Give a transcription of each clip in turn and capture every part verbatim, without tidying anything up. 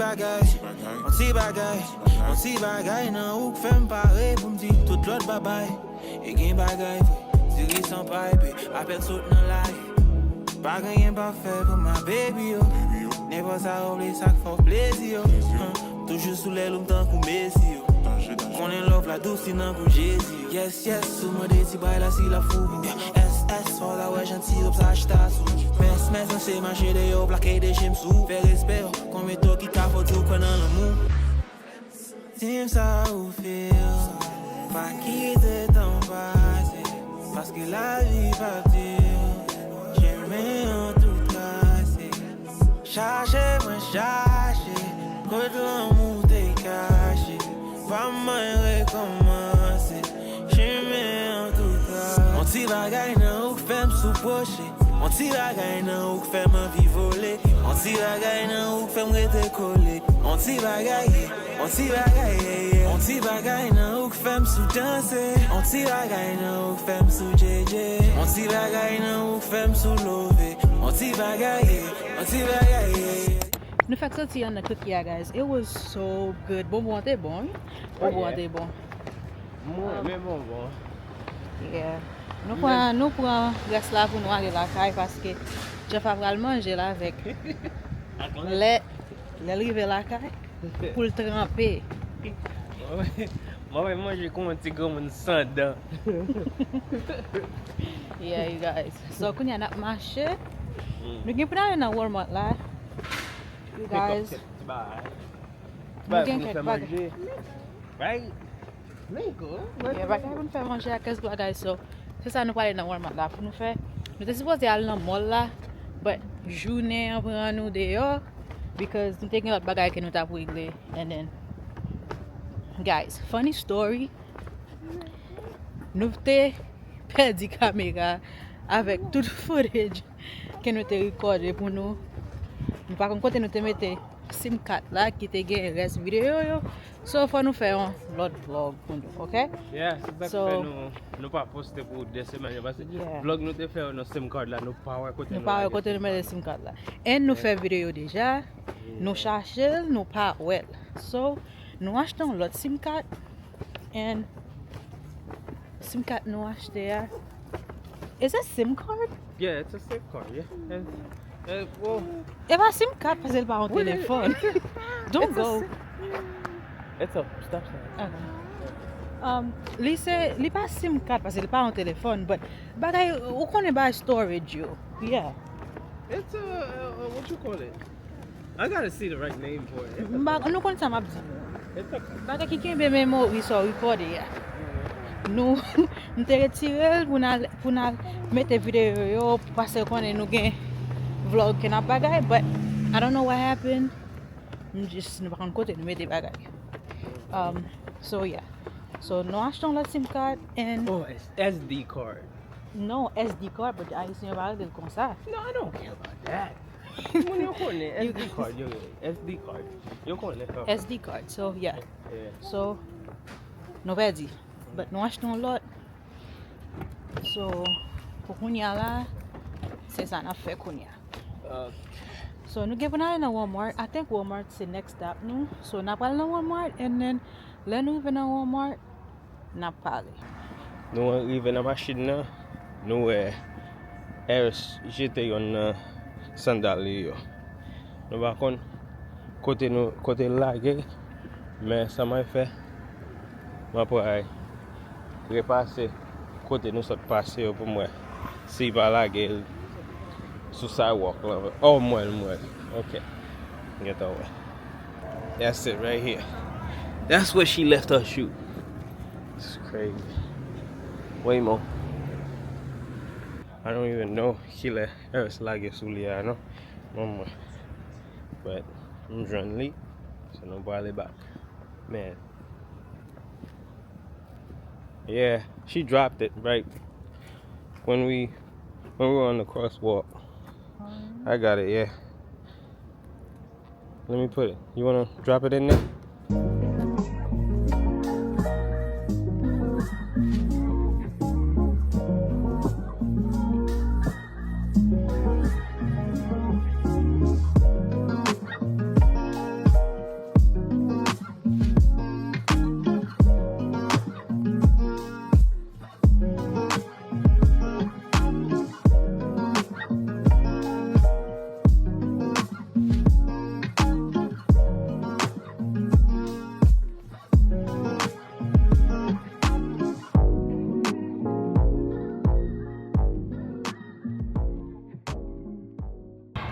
Bagay, yon ti bagay, yon ti bagay nan ou k fè m pare pou m di tout lòt babay. E gen bagay vre, diri san pay, pe apèl sot nan lari. Pa genyen pa fè pou my baby yo. Nenpòt sa ou vle, sa k fè w plezi yo. Huh, toujou sou lèl ou m tankou Messi yo. Konnen love la dous li nan kou Jezi yo. Yes, yes, ou mande ti bay la si l ap fou. S S, fò w ta wè jan ti lòp sa chita sou. Mès, mès, mès, se mache deyò, plake de je m sou. Fè respè yo, konbyen to ki ka fò di w kwè nan lanmou. Di m sa ou feel. Pa kite tan pase, paske lavi pa di. Chemen an tout trase. Chache mwen chache, kot lanmou te kache. Pa mwen rekòmanse, chemen an tout trase. On ti bagay nan ou k fè m sou pwoche. On ti bagay nan ou k fè m anvi vole. On ti bagay nan ou k fè m rete kole. On ti bagay, yeah. On ti bagay, yeah, yeah. On ti bagay nan ou k fè m sou danse. On ti bagay nan ou k fè m sou djedje. On ti bagay nan ou k fè m sou love. On ti bagay, yeah. On ti bagay, yeah, yeah. Nou fèk soti anndan koki a, guys. It was so good. Bonbon an te bon, wi. Bonbon an te bon. Mwen renmen bonbon. Yeah. Nou pran, nou pran rès la pou nou ale lakay paske Jeff ap pral manje l avèk. Lè, lè l rive lakay, pou l tranpe. Mwen wè manje kon yon ti granmoun san dan. Yeah, you guys. So, kounye a n ap mache. Mm. Nou gen pou n ale nan Walmart la. You guys. Pick up kèk ti bagay. Nou gen kèk bagay. Right? Yeah, bagay pou n fè manje ak kèk bagay, so, se sa nou prale nan Walmart la pou nou fè. Nou te sipoze al nan mall la, but jounen an pran nou deyò, because nou te gen lòt bagay ke nou t ap regle, and then, guys, funny story, nou te pèdi kamera avèk tout footage ke nou te rekòde pou nou. Nou pa konn kote nou te mete sim kat la ki te gen rès videyo yo. So, fò nou fè yon lòt vlog pou nou, oke? Yeah, se sa k fè nou, nou pa poste pou de semèn yo, paske vlog nou te fè yo nan sim kat la, nou pa wè kote nou lage sim kat la. Nou pa wè kote nou mete sim kat la. And nou fè videyo deja, nou chache l, nou pa wè l. So, nou achte yon lòt sim kat, and sim kat nou achte a. Is a sim card? Yeah, it's a sim card, yeah. And, and, well, e pa sim kat paske l pa yon telefòn. Don't go. It's a stop sign. Okay. Um, li se, li pa sim kat paske li pa yon telefòn, but bagay, ou konnen bagay storage yo. Yeah. It's a, uh, uh, what you call it? I gotta see the right name for it. M pa, nou konn sa m ap di nou. Bagay ki kenbe memori sa w rekòde a. Nou, m te retire l pou n al, pou n al mete videyo yo, paske konnen nou gen vlog ke n ap bagay, but I don't know what happened. M just, nou pa konn kote nou mete bagay. Um, so yeah. So, nou achte yon lòt sim card and... Oh, it's S D card. No, S D card, but Ayisyen yo pa rele l konsa. No, I don't care about that. Moun yo konnen, S D card, yo rele S D card. Yo konnen sa. S D card, so, yeah. Yeah. So, nou pèdi. But nou achte yon lòt. So, pou kounye a la, se sa n ap fè kounye a. Ok. So, nou gen pou n ale nan Walmart. I think Walmart se next stop nou. So, n ap al nan Walmart, and then, lè nou rive nan Walmart, n ap pale. Nou rive nan machin nan, nou wè Eris jete yonn nan sandal li yo. Nou pa konn kote nou, kote l lage, men sa mwen fè, mwen pral repase kote nou sot pase yo pou m wè si l pa lage l sou sidewalk la. Oh, m wè l, m wè l. Ok. Gentan wè. That's it right here. That's where she left her shoe. It's crazy. Way more. I don't even know kilè Eris lage soulye a, non. Ban mwen. But, m jwenn li. So, nou prale back. Man. Yeah, she dropped it, right? When we, when we were on the crosswalk. I got it, yeah. Let me put it. You wanna drop it in there?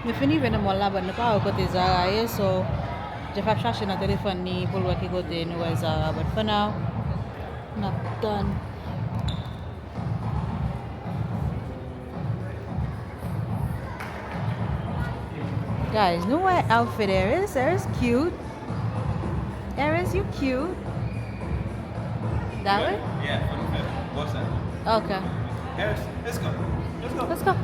Nou fin rive nan mall la, but nou pa wè kote Zara ye, so Jeff ap chache nan telefòn li pou l wè ki kote nou wè Zara, but for now, n ap tann. Guys, nou wè outfit Eris. Eris cute. Eris, you cute. That way? Yeah, for the film. What's that? Okay. Eris, let's go. Let's go. Let's go.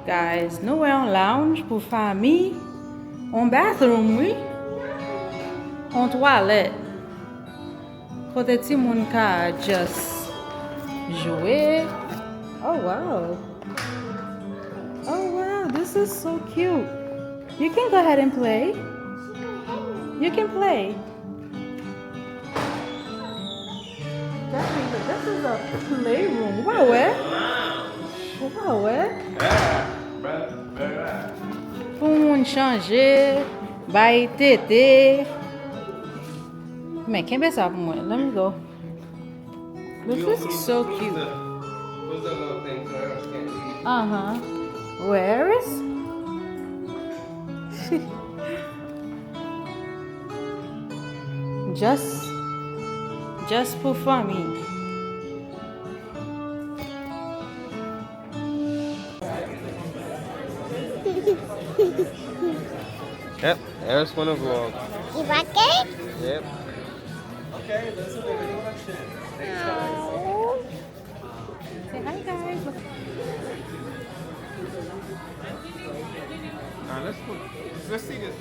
Guys, nou wè yon lounge pou fanmi, yon bathroom, wi, yon twalèt. Kote timoun ka just jwe. Oh, wow. Oh, wow, this is so cute. You can go ahead and play. You can play. This is a playroom. Ou pa wè? Ou pa wè? Pou moun chanje, bay tete. Men, kenbe sa pou mwen. Let me go. This is so cute. Aha. Where is? Just, just pou fanmi. Yep, Eris wanna vlog. You like it? Yep. Say hi, guys. Now let's put, let's see this.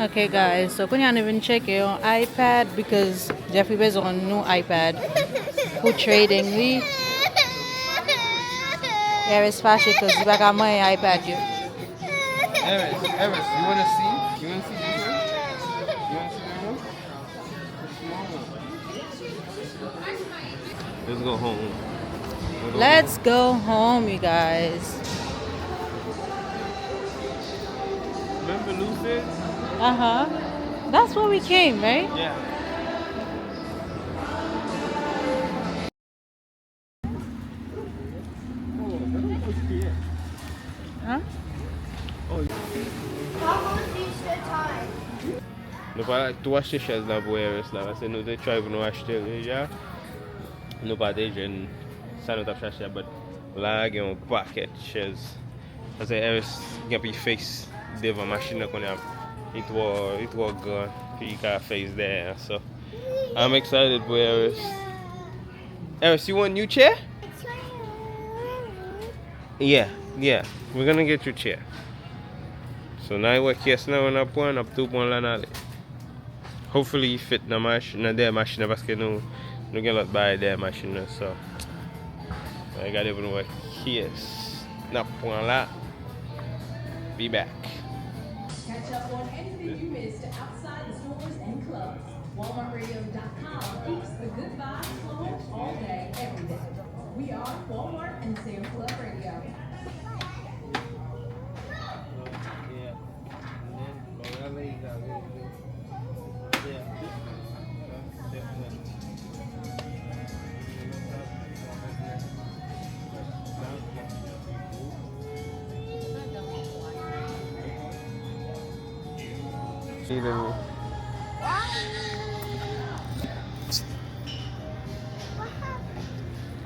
Ok, guys, so kounye a nou vin tcheke yon iPad because Jeffrey bezwen yon nou iPad pou trading li. Eris fache 'cause li pa ka manyen iPad yo. Eris, Eris, you wanna see? You wanna see this one? You wanna see that one? Let's go home. Let's go home, you guys. Remember Lucid? Uh-huh. That's where we came, right? Yeah. Huh? Nou pral tou achte chèz la pou Eris la, paske nou te try pou nou achte l deja. Nou pa te jwenn sa nou t ap chache a, but la gen yon pakèt chèz. Paske Eris gen pou l face devan machin nan kounye a. Li twò, li twò gran pou li ka face dèyè a, so I'm excited pou Eris. Eris, you want new chair? Yeah, yeah. We're gonna get you chair. So, n a wè kiyès nan yo n ap pran, n ap tou pran l, n ale. Hopefully, li fit nan mach-, nan dèyè machin nan, paske nou, nou gen lòt bagay dèyè machin nan, so. Ann gade pou nou wè kiyès n ap pran la. Be back. Catch up on anything you missed outside the stores and clubs. Walmart Radio dot com keeps the good vibes flowing all day, every day. We are Walmart and Sam's Club Radio. Hey, baby.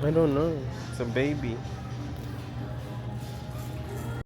I don't know. It's a baby.